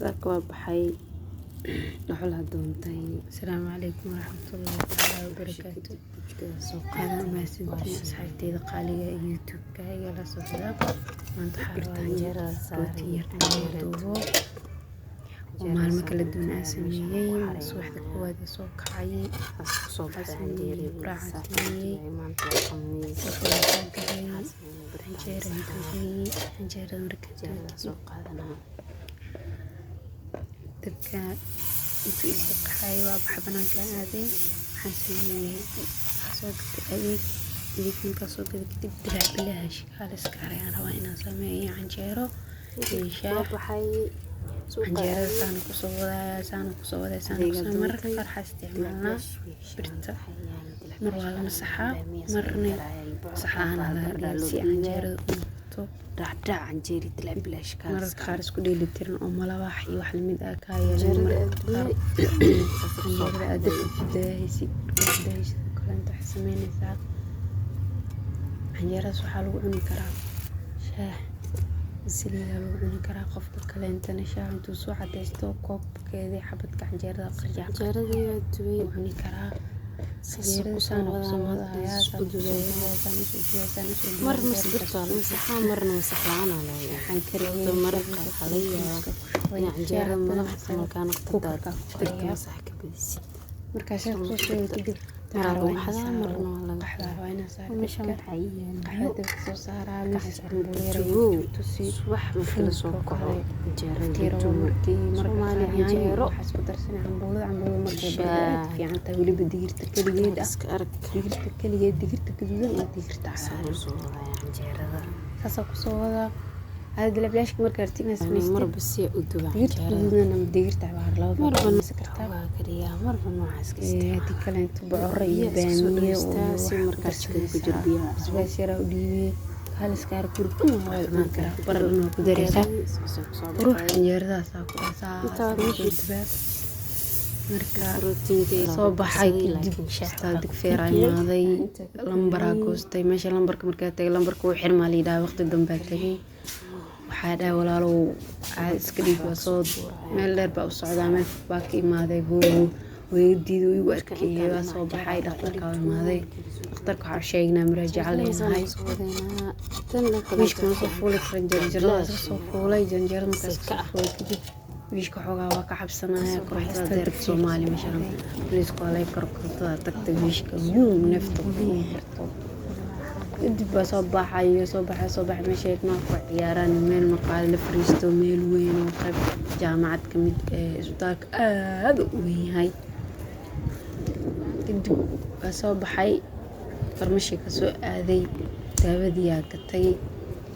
Saaka waa baxay, dhuxul doontay. Asalaamu calaykum waraxmatullaahi tacaala wabarakaatu. Jikada soo Aad u mahadsantihiin asxaabteyda qaaliga ee YouTube-ka igala socda. Maanta waxaa Birta rabaa canjeerada rooti saaray. Yar inaan duubo oo maalmo kala duwan aan sameeyey. Subaxda koowaad ee soo kacay Kusoo waxaa baxay sameeyey canjeeradii. quraacaan Saaka sameeyey. Maanta waa Khamiis. Dhuxul soo gaday, Waxaa sameeyey birta canjeeraan dubay. Canjeerada markaan canjeerada dubay soo qaadanaa. Dabka intuu isii qaxay waa baxa, banaanka aaday. Waxaan sameeyey, waxaa soo gatay adeeg. Adeeg markaa soo gaday kadib, dilaac bilaash kaaliska ayaan rabaa inaan sameeyo canjeero iyo Waa shaah. baxay, suuqa Canjeerada aaday. saana kusoo wadaya, saana kusoo wadaya, saana Adeega kusoo. Mararka doontay. qaar waxaa isticmaalnaa birta. Mar waa la masaxaa, marna masax la'aan aa laga dhigaa si canjeerada u noqoto Dhacdhac canjeeri dilaac bilaash. Mararka qaar isku dheelitiran oo malawax iyo wax lamid ah kaa yeelan. Canjeerada Mararka qaar canjeerada aad dabka ku daahaysid, markaa ku daahaysid oo kaleeto, waxaad sameynaysaa, canjeeradaas waxaa lagu cuni karaa shaah saliid lagu cuni karaa. Qofka kaleentana shaah intuu soo cadaysto, koobkeedii xabadka canjeerada qarjac Canjeeradii waa dubay. wuu cuni karaa. Saas Canjeerada kusoo saana wadaa kusoo maanta wadayaa, isku saan kusoo dubay. wadayaa, saan usoo dubaya, saan usoo dubaya. Mar Canjeerada mas birta waa la masaxaa, marna masax la'aan aa laga waxaan kariyey Mararka qaar waxaa laga yaabaa ku shubay in canjeerada shaah madax badan markaa noqoto cooker-ka ku birta kariyaa. Masax ka badisid. Markaa shaah kusoo shubay kadib, Maraa waxaan lagu rabaa inaan xadaa, saaro marna waa laga qaxwa, rabaa inaan saaro Meeshan dabka. waxaa ii yaala Qaxwa biyo. Dabka soo saaraa, miis cambuulo yar Dubow ayaan tusi. Subax markii lasoo Fuulka kaco kale canjeerada iftiira la waa dubo. Markii marka Soomaali qaar yaanyo canjeero. waxaa isku darsanay cambuulada. Cambuulada markay bardo aad u Shaah. fiican tahay, weliba digirta keligeed ah. Iska arag. Digirta keligeed, digirta gaduudan iyo digirta Saan cagaaran. usoo wadaya canjeerada. Saasaa kusoo wadaa. Aad dilaac markaa rabtid inaad Ani samaysatid, marba si u duba digirta canjeerada. gaduudan ama digirta cagaaran labadaba Marba waa samaysan kartaa. waa kariyaa, marba noocaas ka Haddii isticmaala. kaleeto bocoro iyo Biyaha iska soo baamiye oo dhaweystaa si waxaa ku markaa jikada ku jiro darsanaysaa. biyaha. Basbaas yaraa u dhiibay, kaaliska arag, guriga dhan waa wada cuni karaa. Baradhana waa ku daraysaa. Qurux canjeeradaasaa ku dhasaa soo dubaa. Marka soo baxay kadib, isbitaal Digfeer aa imaaday, lambaraa goostay. Meesha lambarka markaa tagay, lambarka wuu xirmaa la yidhaha. Waqti dambaa tagay. Waxaa dhahay, "Walaalow, caadi iska dhig, waa soo meel dheer baa u socdaa, meel fog baa ka imaaday." Buu wuu iga diiday, wuu igu adkeeyey. Waa soo baxay, dhakhtarka waa imaaday. Dhakhtarka waxaa u sheegnaa muraajaca leenahay. Wiishka ma soo fuuli karin jaranjaradaas, ka soo fuulay jaranjarada. Markaas kasoo fuulay kadib, wiishka xoogaa waa ka cabsanaya korontada deerka Soomaali meeshaan boliisku waa laga koro. Korontada tagtay, wiishka yuum neefta ku xirto. Kadib baa soo baxay, soo baxay, soo baxay. Meesha ilmaha ku ciyaaraan, meel maqaayad la fariisto, meel weyn oo qayb jaamacad ka mid ee isbitaalka aad u weyn yahay. Kadib waa soo baxay, farmashi ka soo aaday, daawadii aa gatay.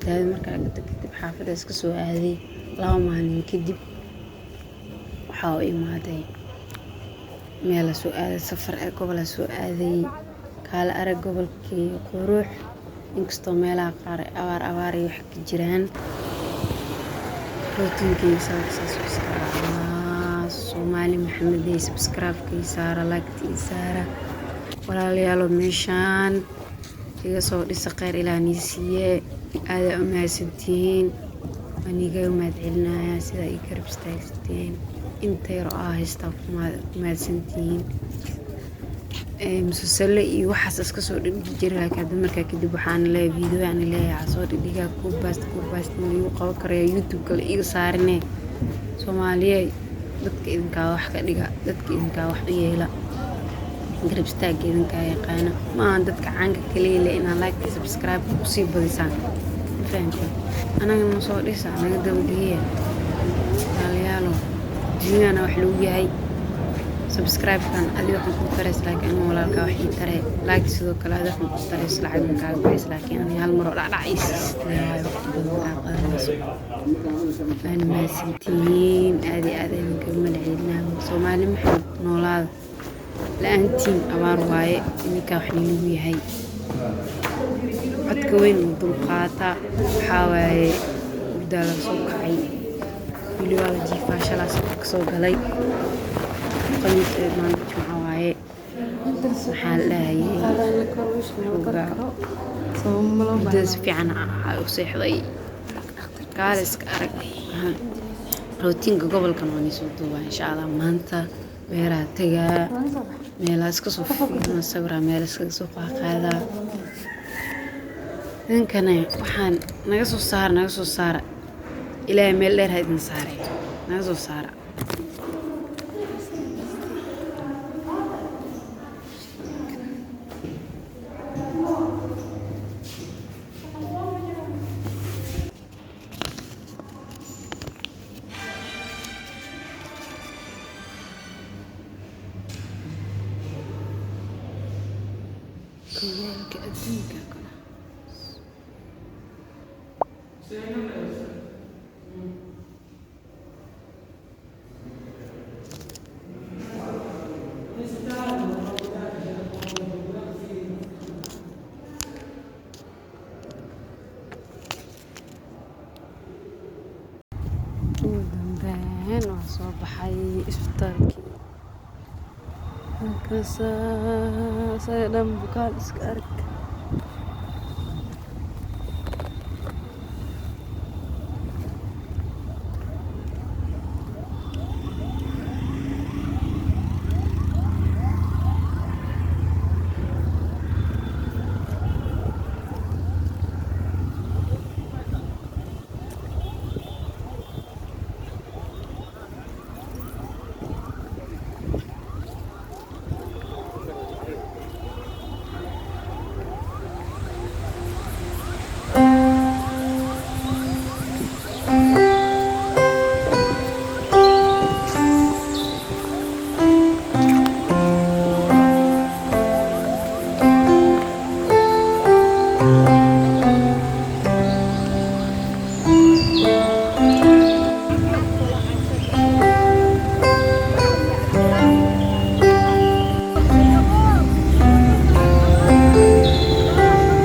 Daawada markaa gatay kadib, xaafadda iska soo aaday. 2 maalin kadib waxaa u imaaday meel la soo aaday, safar ee gobol la soo aaday. Kaala arag gobolkii qurux, inkastoo meelaha qaar ay abaar abaar iyo wax ka jiraan. Rootinkeyga saas u iska raacaa. Soomaali Maxamedey, subscribe-ka ii saara, like-ta ii saara. Walaalayaalo, meeshaan iga soo dhisa, kheyr ilaa nii siiye. Aadaa u mahadsantihiin, waan iiga mahad celinayaa sidaa ii garab istaagsateen. Inta yar oo aa haystaa ku mahadsantihiin. Musalsalo iyo waxaas iska soo dhigdhigi jiray, laakiin hadda markaa kadib waxaan leeyahay video aan leeyahay waxaa soo dhigdhigaa. Kubaast ma igu qaban karaya YouTube kale iga saarine. Soomaaliye, dadka idinkaa wax ka dhiga, dadka idinkaa wax u yeela, garab istaagga idinkaa yaqaana. Ma ahan dadka caanka kaliya leh inaa like iyo subscribe kusii badisaan, ma fahanteen? Anagana soo dhisa, naga dabageeya, walaalayaalo. Adduunyadana wax lagu yahay subscribe-kan adi waxaan ku tarays, laakiin aniga walaalkaa wax ii tare. Like sidoo kale adi waxaan ku tarays, lacag ma kaaga baxays, laakiin aniga hal mar oo dhacdhac ii siisid leeyahay, waqti badan kaa qadanayso. Waana mahadsantihiin, aad iyo aad idinkaga mahadcelinaa. Soomaali Maxamed, noolaada. La-aantiin abaar waaye, idinkaa wax nilagu yahay. Codka weyn oo dulqaata, waxaa waaye hurdaa laga soo kacay, weli waa la jiifaa. Shalaa safar kasoo galay, Khamiis ee maanta Jimco waaye. Maxaa la dhahayay, xoogaa hurdada si fiican u seexday. Kaale iska arag. Rootiinka gobolkan waan isoo duubaa insha Allah. Maanta beeraha tagaa, meelaha iska soo fiirina, sawiraa, meel iskaga soo qaaqaadaa. Idinkana waxaan naga soo saara, naga soo saara. Ilaahay meel dheer ha idin saaray, naga soo saara. Kuleelka adduunka kale. Ugu dambeyn waan soo baxay isbitaalkii. Halkaasaa asaga dhan bukaan iska arag.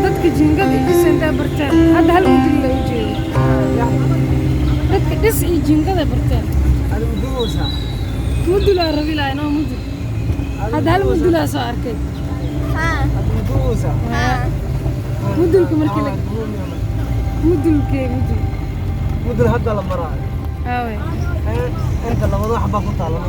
Dadka jiingada iyo dhis intay barteen, hadda hal mudul la u jeedo. Dadka dhis iyo jiingada barteen. Mudulaa rabi lahaa inoo mudul. Hadda hal mudulaa soo arkay. Mudulka markii la mudulkee mudul. Mudul hadda la maraayo. Aawe. Inta labada wax baa ku taala.